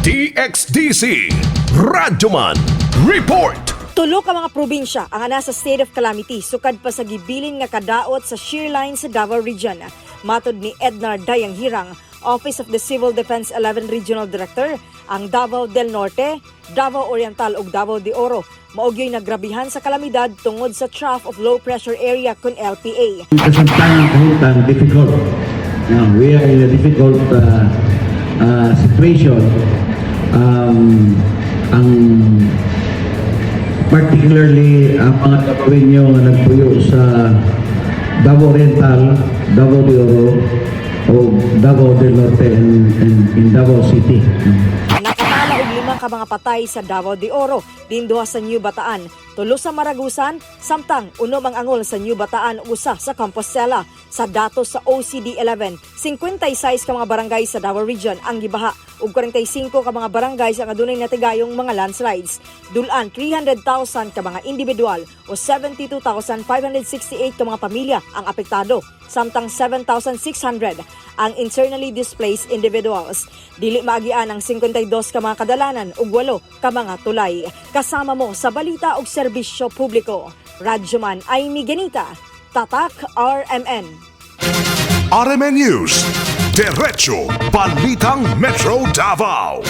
DXDC Radyoman Report. Tulo ka mga probinsya ang nasa state of calamity sukad pa sa gibilin nga kadaot sa shear line sa Davao Region. Matod ni Ednar Dayanghirang, Office of the Civil Defense 11 Regional Director, ang Davao del Norte, Davao Oriental ug Davao de Oro mao gyoy nagrabihan sa kalamidad tungod sa trough of low pressure area kun LPA. Kasamtangang kahimtang difficult. Now, we are in a difficult situation. Ang particularly ang mga Dabawenyo nga nagpuyo sa Davao Oriental, Davao de Oro, o Davao del Norte and in Davao City. Nakatala og lima ka mga patay sa Davao de Oro, din duha sa New Bataan, tulo sa Maragusan, samtang unom ang angol sa New Bataan ug usa sa Compostela. Sa datos sa OCD 11, 56 ka mga barangay sa Davao Region ang gibaha ug 45 ka mga barangay ang adunay natigayong mga landslides. Dulan 300,000 ka mga individual o 72,568 ka mga pamilya ang apektado, samtang 7,600 ang internally displaced individuals. Dili maagian ang 52 ka mga kadalanan ug 8 ka mga tulay. Kasama mo sa balita ug serbisyo publiko. Radyoman Amy Ganita, Tatak RMN. RMN News. Diretso Balitang Metro Davao.